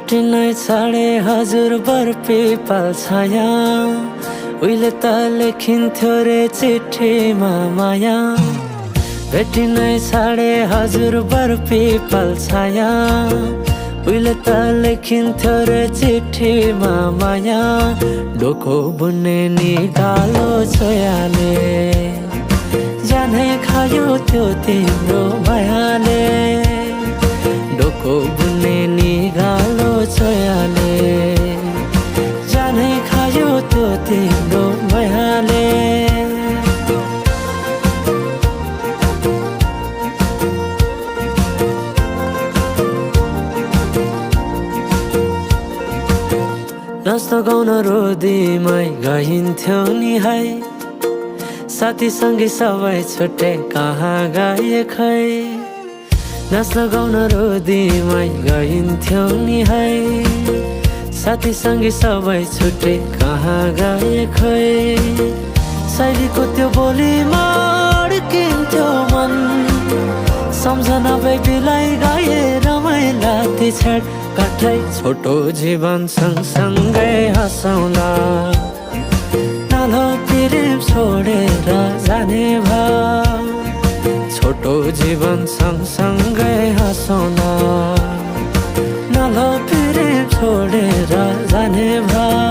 भेटी नै छाडे हजुर बर पिपल छाया उहिले त लेखिन्थ्यो रे चिठीमा माया भेटी नै छाडे हजुर बर पिपल छाया उहिले त लेखिन्थ्यो रे चिठीमा माया डोको बुन्ने निगालो छोयाले जानै खायो त्यो तिम्रो मायाले डोको बुन्ने निगालो छोयाले जानै खायो त्यो तिम्रो मायाले नाच्न गाउन रोदीमै गइन्थ्यो नि है साथीसँगै सबै छुट्टै कहाँ गए खै नाच्न गाउन रोदीमै गइन्थ्यो नि है साथीसँगै सबै छुट्टै कहाँ गए खै शैलीको त्यो बोलीमा अड्किन्थ्यो मन सम्झना बेबीलाई गाए रमाइला ती छेड काठै छोटो जीवन सँगसँगै हँसौँला नालो प्रेम छोडेर जाने भाव छोटो जीवन सँगसँगै हँसौँला नालो प्रेम छोडेर जाने भाव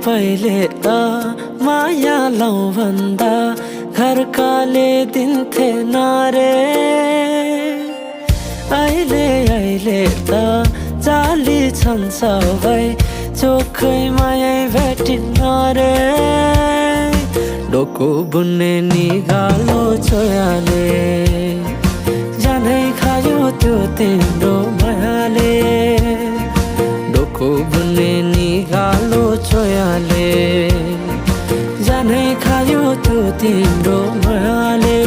पहिले त माया लौ भन्दा घरकाले दिन्थे नारे अहिले त जाली छन् सबै चोखै माया भेटिन्न रे डोको बुन्ने निगालो छोयाले जानै खायो त्यो तिम्रो मायाले डोको बुन्ने निगालो छोयाले जानै खायो त्यो तिम्रो मायाले